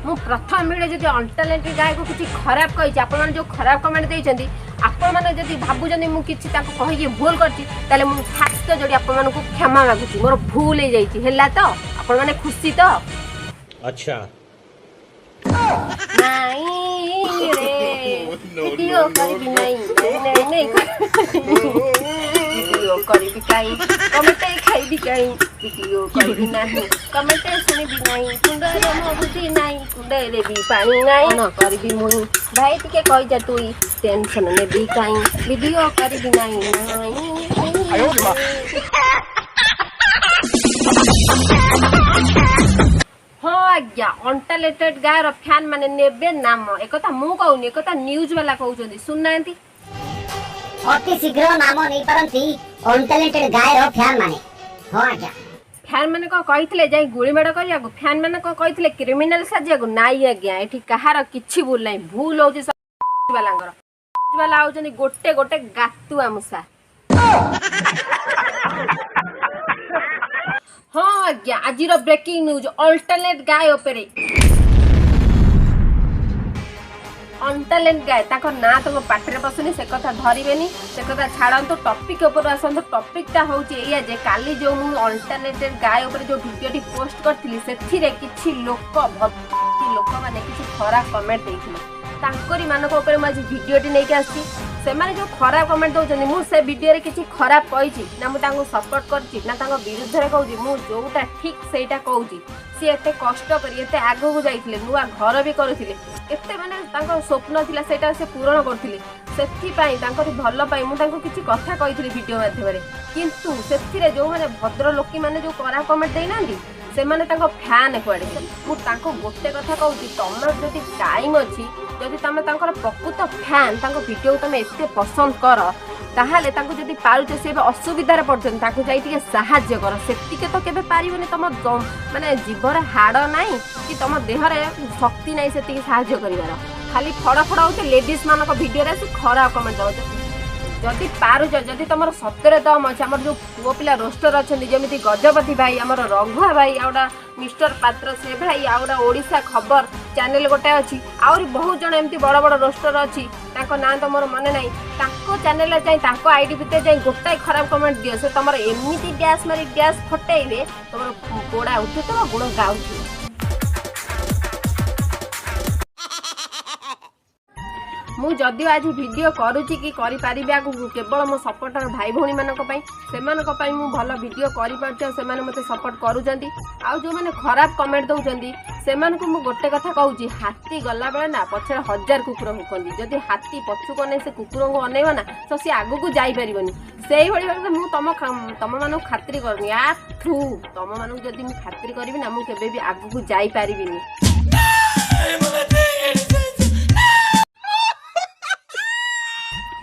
ମୁଁ ପ୍ରଥମ ଭିଡ଼ିଓ ଯଦି ଅନଟ୍ୟାଲେଣ୍ଟେଡ୍ ଗାୟକୁ କିଛି ଖରାପ କହିଛି, ଆପଣମାନେ ଯେଉଁ ଖରାପ କମେଣ୍ଟ ଦେଇଛନ୍ତି, ଆପଣମାନେ ଯଦି ଭାବୁଛନ୍ତି ମୁଁ କିଛି ତାଙ୍କୁ କହିକି ଭୁଲ କରିଛି, ତାହେଲେ ମୁଁ ହାତ ଯୋଡ଼ି ଆପଣମାନଙ୍କୁ କ୍ଷମା ମାଗୁଛି। ମୋର ଭୁଲ ହେଇଯାଇଛି। ହେଲା ତ? ଆପଣମାନେ ଖୁସି ତ? ଆଚ୍ଛା। ନାଇଁ ରେ, ଭିଡ଼ିଓ କରିବି ନାଇଁ, ନାଇଁ ନାଇଁ, ଭିଡ଼ିଓ କରିବି କାଇଁ, କମେଣ୍ଟ ଖାଇବି କାଇଁ? ଭିଡ଼ିଓ କରିବି ନାହିଁ, କମେଣ୍ଟ ଶୁଣିବି ନାହିଁ, କୁଣ୍ଡରେ ମୋ ବୁଦ୍ଧି ନାହିଁ, କୁଣ୍ଡରେ ବି ପାଣି ନାହିଁ, ନ କରିବି ମୁଇଁ। ଭାଇ ଟିକେ କହିଯା ତୁଇ, ଟେନସନ ନେବି କାଇଁ, ଭିଡ଼ିଓ କରିବି ନାହିଁ ନାଇଁ। ହଁ ଆଜ୍ଞା, ଅନଟ୍ୟାଲେଣ୍ଟେଡ୍ ଗାୟର ଫ୍ୟାନ୍ ମାନେ ନେବେ ନାମ। ଏକଥା ମୁଁ କହୁନି, ଏକଥା ନ୍ୟୁଜ୍ ବାଲା କହୁଛନ୍ତି, ଶୁଣୁନାହାନ୍ତି। ଅତି ଶୀଘ୍ର ନାମ ନେଇପାରନ୍ତି ଅନଟ୍ୟାଲେଣ୍ଟେଡ୍ ଗାୟର ଫ୍ୟାନ୍ ମାନେ। ହଁ ଆଜ୍ଞା, ଫ୍ୟାନ୍ ମାନେ କଣ କହିଥିଲେ ଯାଇ ଗୁଳି ମାଡ଼ କରିବାକୁ? ଫ୍ୟାନ୍ ମାନେ କଣ କହିଥିଲେ କ୍ରିମିନାଲ ସାଜିବାକୁ? ନାଇଁ ଆଜ୍ଞା, ଏଠି କାହାର କିଛି ଭୁଲ ନାହିଁ। ଭୁଲ ହଉଛି ବାଲାଙ୍କର। ବାଲା ହଉଛନ୍ତି ଗୋଟେ ଗୋଟେ ଗାତୁଆ ମୂଷା। ହଁ ଆଜ୍ଞା, ଆଜିର ବ୍ରେକିଂ ନ୍ୟୁଜ୍ ଅଲ୍ଟରନେଟ୍ ଗାୟ ଉପରେ। ଅନଟ୍ୟାଲେଣ୍ଟ ଗାୟ, ତାଙ୍କ ନାଁ ତମ ପାଟିରେ ପଶୁନି, ସେ କଥା ଧରିବେନି, ସେ କଥା ଛାଡ଼ନ୍ତୁ, ଟପିକ୍ ଉପରୁ ଆସନ୍ତୁ। ଟପିକ୍ଟା ହେଉଛି ଏଇଆ ଯେ କାଲି ଯେଉଁ ମୁଁ ଅଲ୍ଟରନେଟେଡ୍ ଗାୟ ଉପରେ ଯେଉଁ ଭିଡ଼ିଓଟି ପୋଷ୍ଟ କରିଥିଲି, ସେଥିରେ କିଛି ଲୋକ, ଲୋକମାନେ କିଛି ଖରାପ କମେଣ୍ଟ ଦେଇଥିଲେ। ତାଙ୍କରି ମାନଙ୍କ ଉପରେ ମୁଁ ଆଜି ଭିଡ଼ିଓଟି ନେଇକି ଆସିଛି। ସେମାନେ ଯେଉଁ ଖରାପ କମେଣ୍ଟ ଦେଉଛନ୍ତି, ମୁଁ ସେ ଭିଡ଼ିଓରେ କିଛି ଖରାପ କହିଛି ନା ମୁଁ ତାଙ୍କୁ ସପୋର୍ଟ କରିଛି ନା ତାଙ୍କ ବିରୁଦ୍ଧରେ କହୁଛି? ମୁଁ ଯେଉଁଟା ଠିକ୍ ସେଇଟା କହୁଛି। ସିଏ ଏତେ କଷ୍ଟ କରି ଏତେ ଆଗକୁ ଯାଇଥିଲେ, ନୂଆ ଘର ବି କରୁଥିଲେ, ଏତେ ମାନେ ତାଙ୍କ ସ୍ୱପ୍ନ ଥିଲା ସେଇଟା ସେ ପୂରଣ କରୁଥିଲେ। ସେଥିପାଇଁ ତାଙ୍କରି ଭଲ ପାଇଁ ମୁଁ ତାଙ୍କୁ କିଛି କଥା କହିଥିଲି ଭିଡ଼ିଓ ମାଧ୍ୟମରେ। କିନ୍ତୁ ସେଥିରେ ଯେଉଁମାନେ ଭଦ୍ରଲୋକୀମାନେ ଯେଉଁ ଖରାପ କମେଣ୍ଟ ଦେଇନାହାନ୍ତି, ସେମାନେ ତାଙ୍କ ଫ୍ୟାନ୍ କୁଆଡ଼େ? ମୁଁ ତାଙ୍କୁ ଗୋଟେ କଥା କହୁଛି, ତମର ଯଦି ଟାଇମ୍ ଅଛି, ଯଦି ତମେ ତାଙ୍କର ପ୍ରକୃତ ଫ୍ୟାନ୍, ତାଙ୍କ ଭିଡ଼ିଓକୁ ତମେ ଏତେ ପସନ୍ଦ କର, ତାହେଲେ ତାଙ୍କୁ ଯଦି ପାରୁଛ, ସେ ଏବେ ଅସୁବିଧାରେ ପଡ଼ୁଛନ୍ତି, ତାଙ୍କୁ ଯାଇ ଟିକେ ସାହାଯ୍ୟ କର। ସେତିକି ତ କେବେ ପାରିବନି, ତମ ମାନେ ଜୀବରେ ହାଡ଼ ନାହିଁ କି ତମ ଦେହରେ ଶକ୍ତି ନାହିଁ ସେତିକି ସାହାଯ୍ୟ କରିବାର। ଖାଲି ଫଡ଼ ଫଡ଼ ହେଉଛି, ଲେଡ଼ିଜ୍ ମାନଙ୍କ ଭିଡ଼ିଓରେ ଆସି ଖରାପ କମେଣ୍ଟ ଦେଉଛ। ଯଦି ପାରୁଛ, ଯଦି ତମର ସତରେ ଦମ ଅଛି, ଆମର ଯେଉଁ ପୁଅ ପିଲା ରୋଷ୍ଟର ଅଛନ୍ତି, ଯେମିତି ଗଜପତି ଭାଇ, ଆମର ରଘୁଆ ଭାଇ, ଆଉ ଗୋଟେ ମିଷ୍ଟର ପାତ୍ର ସେ ଭାଇ, ଆଉ ଗୋଟେ ଓଡ଼ିଶା ଖବର ଚ୍ୟାନେଲ ଗୋଟେ ଅଛି, ଆହୁରି ବହୁତ ଜଣ ଏମିତି ବଡ଼ ବଡ଼ ରୋଷ୍ଟର ଅଛି, ତାଙ୍କ ନାଁ ତ ମୋର ମନେ ନାହିଁ, ତାଙ୍କ ଚ୍ୟାନେଲରେ ଯାଇ, ତାଙ୍କ ଆଇଡି ଭିତରେ ଯାଇ ଗୋଟାଏ ଖରାପ କମେଣ୍ଟ ଦିଅ। ସେ ତମର ଏମିତି ଗ୍ୟାସ୍ ମାରି ଗ୍ୟାସ୍ ଫଟେଇବେ, ତମର ପୋଡ଼ା ଉଠୁଥିବ, ଗୁଣ ଗାଉଥିବ। ମୁଁ ଯଦିଓ ଆଜି ଭିଡ଼ିଓ କରୁଛି କି କରିପାରିବି ଆଗକୁ, କେବଳ ମୋ ସପୋର୍ଟର ଭାଇ ଭଉଣୀମାନଙ୍କ ପାଇଁ। ସେମାନଙ୍କ ପାଇଁ ମୁଁ ଭଲ ଭିଡ଼ିଓ କରିପାରୁଛି ଆଉ ସେମାନେ ମୋତେ ସପୋର୍ଟ କରୁଛନ୍ତି। ଆଉ ଯେଉଁମାନେ ଖରାପ କମେଣ୍ଟ ଦେଉଛନ୍ତି, ସେମାନଙ୍କୁ ମୁଁ ଗୋଟେ କଥା କହୁଛି, ହାତୀ ଗଲାବେଳେ ନା ପଛରେ ହଜାର କୁକୁର ଭୁକନ୍ତି। ଯଦି ହାତୀ ପଛକୁ ଅନେଇ ସେ କୁକୁରଙ୍କୁ ଅନେଇବ ନା, ତ ସିଏ ଆଗକୁ ଯାଇପାରିବନି। ସେଇଭଳି ଭାବରେ ମୁଁ ତମ ତମମାନଙ୍କୁ ଖାତିରି କରୁନି। ଆ ଥୁ, ତମମାନଙ୍କୁ ଯଦି ମୁଁ ଖାତିରି କରିବି ନା, ମୁଁ କେବେ ବି ଆଗକୁ ଯାଇପାରିବିନି।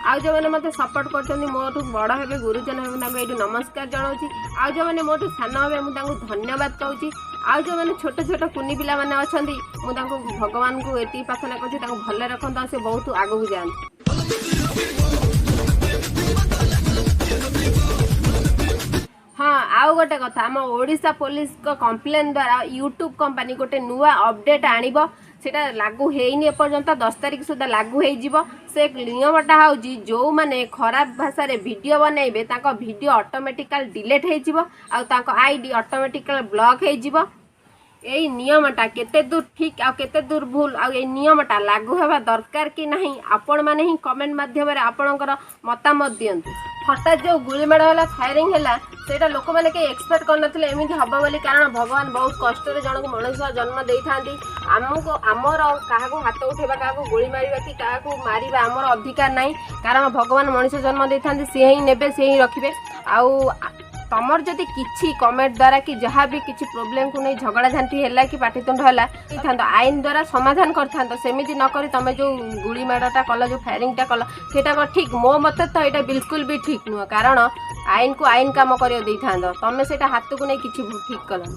ଆଉ ଯେଉଁମାନେ ମୋତେ ସପୋର୍ଟ କରୁଛନ୍ତି, ମୋଠୁ ବଡ଼ ହେବେ, ଗୁରୁଜନ ହେବେ, ତାଙ୍କୁ ଏଇଠି ନମସ୍କାର ଜଣାଉଛି। ଆଉ ଯେଉଁମାନେ ମୋଠୁ ସାନ ହେବେ, ମୁଁ ତାଙ୍କୁ ଧନ୍ୟବାଦ କହୁଛି। ଆଉ ଯେଉଁମାନେ ଛୋଟ ଛୋଟ କୁନି ପିଲାମାନେ ଅଛନ୍ତି, ମୁଁ ତାଙ୍କୁ ଭଗବାନଙ୍କୁ ଏତିକି ପ୍ରାର୍ଥନା କରୁଛି, ତାଙ୍କୁ ଭଲରେ ରଖନ୍ତୁ ଆଉ ସେ ବହୁତ ଆଗକୁ ଯାଆନ୍ତୁ। ହଁ, ଆଉ ଗୋଟେ କଥା, ଆମ ଓଡ଼ିଶା ପୋଲିସଙ୍କ କମ୍ପ୍ଲେନ୍ ଦ୍ୱାରା ୟୁଟ୍ୟୁବ୍ କମ୍ପାନୀ ଗୋଟେ ନୂଆ ଅପଡେଟ୍ ଆଣିବ। ସେଇଟା ଲାଗୁ ହେଇନି ଏପର୍ଯ୍ୟନ୍ତ, 10 ତାରିଖ ସୁଦ୍ଧା ଲାଗୁ ହେଇଯିବ। ସେ ନିୟମଟା ହେଉଛି, ଯେଉଁମାନେ ଖରାପ ଭାଷାରେ ଭିଡ଼ିଓ ବନେଇବେ, ତାଙ୍କ ଭିଡ଼ିଓ ଅଟୋମେଟିକାଲ ଡିଲେଟ୍ ହେଇଯିବ ଆଉ ତାଙ୍କ ଆଇଡି ଅଟୋମେଟିକାଲ ବ୍ଲକ୍ ହେଇଯିବ। ଏଇ ନିୟମଟା କେତେ ଦୂର ଠିକ୍ ଆଉ କେତେ ଦୂର ଭୁଲ, ଆଉ ଏଇ ନିୟମଟା ଲାଗୁ ହେବା ଦରକାର କି ନାହିଁ, ଆପଣମାନେ ହିଁ କମେଣ୍ଟ ମାଧ୍ୟମରେ ଆପଣଙ୍କର ମତାମତ ଦିଅନ୍ତୁ। ହଠାତ୍ ଯେଉଁ ଗୁଳିମାଡ଼ ହେଲା, ଫାୟାରିଂ ହେଲା, ସେଇଟା ଲୋକମାନେ କେହି ଏକ୍ସପେକ୍ଟ କରିନଥିଲେ ଏମିତି ହେବ ବୋଲି। କାରଣ ଭଗବାନ ବହୁତ କଷ୍ଟରେ ଜଣକୁ ମଣିଷ ଜନ୍ମ ଦେଇଥାନ୍ତି। ଆମକୁ ଆମର କାହାକୁ ହାତ ଉଠେଇବା, କାହାକୁ ଗୁଳି ମାରିବା କି କାହାକୁ ମାରିବା ଆମର ଅଧିକାର ନାହିଁ। କାରଣ ଭଗବାନ ମଣିଷ ଜନ୍ମ ଦେଇଥାନ୍ତି, ସିଏ ହିଁ ନେବେ, ସିଏ ହିଁ ରଖିବେ। ଆଉ ତମର ଯଦି କିଛି କମେଣ୍ଟ ଦ୍ୱାରା କି ଯାହା ବି କିଛି ପ୍ରୋବ୍ଲେମକୁ ନେଇ ଝଗଡ଼ା ଝାଣ୍ଟି ହେଲା କି ପାଟିତୁଣ୍ଡ ହେଲା, ହେଇଥାନ୍ତ, ଆଇନ ଦ୍ୱାରା ସମାଧାନ କରିଥାନ୍ତ। ସେମିତି ନ କରି ତମେ ଯେଉଁ ଗୁଳି ମାଡ଼ଟା କଲ, ଯେଉଁ ଫାୟାରିଂଟା କଲ, ସେଇଟା କଣ ଠିକ୍? ମୋ ମତେ ତ ଏଇଟା ବିଲକୁଲ ବି ଠିକ୍ ନୁହଁ। କାରଣ ଆଇନକୁ ଆଇନ କାମ କରିବାକୁ ଦେଇଥାନ୍ତ, ତମେ ସେଇଟା ହାତକୁ ନେଇ କିଛି ଠିକ୍ କଲନି।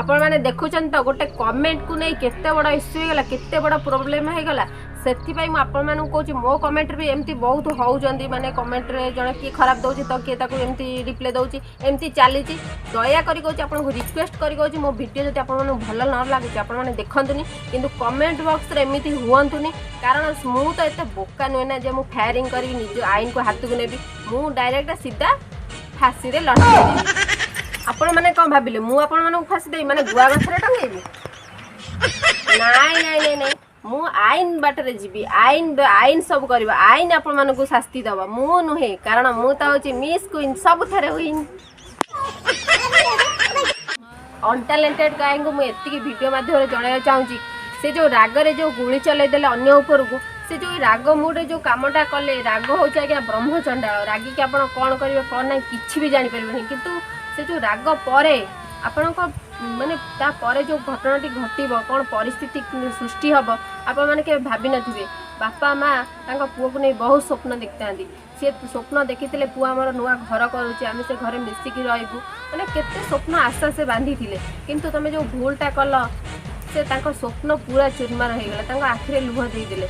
ଆପଣମାନେ ଦେଖୁଛନ୍ତି ତ, ଗୋଟେ କମେଣ୍ଟକୁ ନେଇ କେତେ ବଡ଼ ଇସ୍ୟୁ ହେଇଗଲା, କେତେ ବଡ଼ ପ୍ରୋବ୍ଲେମ ହେଇଗଲା। ସେଥିପାଇଁ ମୁଁ ଆପଣମାନଙ୍କୁ କହୁଛି, ମୋ କମେଣ୍ଟରେ ବି ଏମିତି ବହୁତ ହେଉଛନ୍ତି, ମାନେ କମେଣ୍ଟରେ ଜଣେ କିଏ ଖରାପ ଦେଉଛି ତ କିଏ ତାକୁ ଏମିତି ରିପ୍ଲାଏ ଦେଉଛି, ଏମିତି ଚାଲିଛି। ଦୟାକରି କହୁଛି, ଆପଣଙ୍କୁ ରିକ୍ୱେଷ୍ଟ କରି କହୁଛି, ମୋ ଭିଡ଼ିଓ ଯଦି ଆପଣମାନଙ୍କୁ ଭଲ ନ ଲାଗୁଛି ଆପଣମାନେ ଦେଖନ୍ତୁନି, କିନ୍ତୁ କମେଣ୍ଟ ବକ୍ସରେ ଏମିତି ହୁଅନ୍ତୁନି। କାରଣ ମୁଁ ତ ଏତେ ବୋକା ନୁହେଁ ନା ଯେ ମୁଁ ଫାୟାରିଂ କରିବି, ନିଜ ଆଇନକୁ ହାତକୁ ନେବି। ମୁଁ ଡାଇରେକ୍ଟ ସିଧା ଫାଶୀରେ ଲଟକେଇ ଦେବି। ଆପଣମାନେ କ'ଣ ଭାବିଲେ, ମୁଁ ଆପଣମାନଙ୍କୁ ଫାଶୀ ଦେବି ମାନେ ଗୁଆ ଗଛରେ ଟଙ୍ଗେଇବି? ନାଇଁ ନାଇଁ ନାଇଁ ନାଇଁ, ମୁଁ ଆଇନ ବାଟରେ ଯିବି। ଆଇନ ସବୁ କରିବ, ଆଇନ ଆପଣମାନଙ୍କୁ ଶାସ୍ତି ଦେବ, ମୁଁ ନୁହେଁ। କାରଣ ମୁଁ ତ ହେଉଛି ମିସ୍ କୁଇନ୍, ସବୁଥିରେ ୱିନ୍। ଅନଟ୍ୟାଲେଣ୍ଟେଡ୍ ଗାୟଙ୍କୁ ମୁଁ ଏତିକି ଭିଡ଼ିଓ ମାଧ୍ୟମରେ ଜଣାଇବାକୁ ଚାହୁଁଛି, ସେ ଯେଉଁ ରାଗରେ ଯେଉଁ ଗୁଳି ଚଲେଇ ଦେଲେ ଅନ୍ୟ ଉପରକୁ, ସେ ଯେଉଁ ରାଗ ମୁଡ଼ରେ ଯେଉଁ କାମଟା କଲେ, ରାଗ ହେଉଛି ଆଜ୍ଞା ବ୍ରହ୍ମଚଣ୍ଡାଳ। ରାଗିକି ଆପଣ କ'ଣ କରିବେ କ'ଣ ନାହିଁ କିଛି ବି ଜାଣିପାରିବେନି। କିନ୍ତୁ ସେ ଯେଉଁ ରାଗ ପରେ ଆପଣଙ୍କ ମାନେ ତାପରେ ଯେଉଁ ଘଟଣାଟି ଘଟିବ, କ'ଣ ପରିସ୍ଥିତି ସୃଷ୍ଟି ହେବ, ଆପଣମାନେ କେବେ ଭାବିନଥିବେ। ବାପା ମା ତାଙ୍କ ପୁଅକୁ ନେଇ ବହୁତ ସ୍ୱପ୍ନ ଦେଖିଥାନ୍ତି। ସିଏ ସ୍ୱପ୍ନ ଦେଖିଥିଲେ ପୁଅ ଆମର ନୂଆ ଘର କରୁଛି, ଆମେ ସେ ଘରେ ମିଶିକି ରହିବୁ, ମାନେ କେତେ ସ୍ୱପ୍ନ ଆଶା ସେ ବାନ୍ଧିଥିଲେ। କିନ୍ତୁ ତୁମେ ଯେଉଁ ଭୁଲଟା କଲ, ସେ ତାଙ୍କ ସ୍ୱପ୍ନ ପୁରା ଚୁରମାର ହେଇଗଲା, ତାଙ୍କ ଆଖିରେ ଲୁହ ଦେଇଦେଲେ।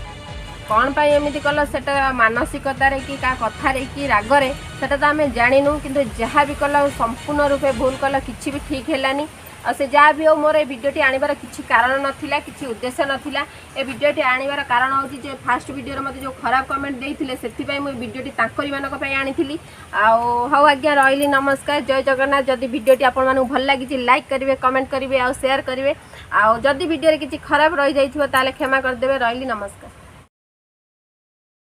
କ'ଣ ପାଇଁ ଏମିତି କଲ, ସେଟା ମାନସିକତାରେ କି କାହା କଥାରେ କି ରାଗରେ, ସେଟା ତ ଆମେ ଜାଣିନୁ। କିନ୍ତୁ ଯାହା ବି କଲ ସମ୍ପୂର୍ଣ୍ଣ ରୂପେ ଭୁଲ କଲ, କିଛି ବି ଠିକ୍ ହେଲାନି। ଆଉ ସେ ଯାହା ବି ହଉ, ମୋର ଏ ଭିଡ଼ିଓଟି ଆଣିବାର କିଛି କାରଣ ନଥିଲା, କିଛି ଉଦ୍ଦେଶ୍ୟ ନଥିଲା। ଏ ଭିଡ଼ିଓଟି ଆଣିବାର କାରଣ ହେଉଛି ଯେ ଫାଷ୍ଟ ଭିଡ଼ିଓରେ ମୋତେ ଯେଉଁ ଖରାପ କମେଣ୍ଟ ଦେଇଥିଲେ, ସେଥିପାଇଁ ମୁଁ ଏ ଭିଡ଼ିଓଟି ତାଙ୍କରିମାନଙ୍କ ପାଇଁ ଆଣିଥିଲି। ଆଉ ହଉ ଆଜ୍ଞା, ରହିଲି, ନମସ୍କାର, ଜୟ ଜଗନ୍ନାଥ। ଯଦି ଭିଡ଼ିଓଟି ଆପଣମାନଙ୍କୁ ଭଲ ଲାଗିଛି, ଲାଇକ୍ କରିବେ, କମେଣ୍ଟ କରିବେ ଆଉ ସେୟାର କରିବେ। ଆଉ ଯଦି ଭିଡ଼ିଓରେ କିଛି ଖରାପ ରହିଯାଇଥିବ ତାହେଲେ କ୍ଷମା କରିଦେବେ। ରହିଲି, ନମସ୍କାର।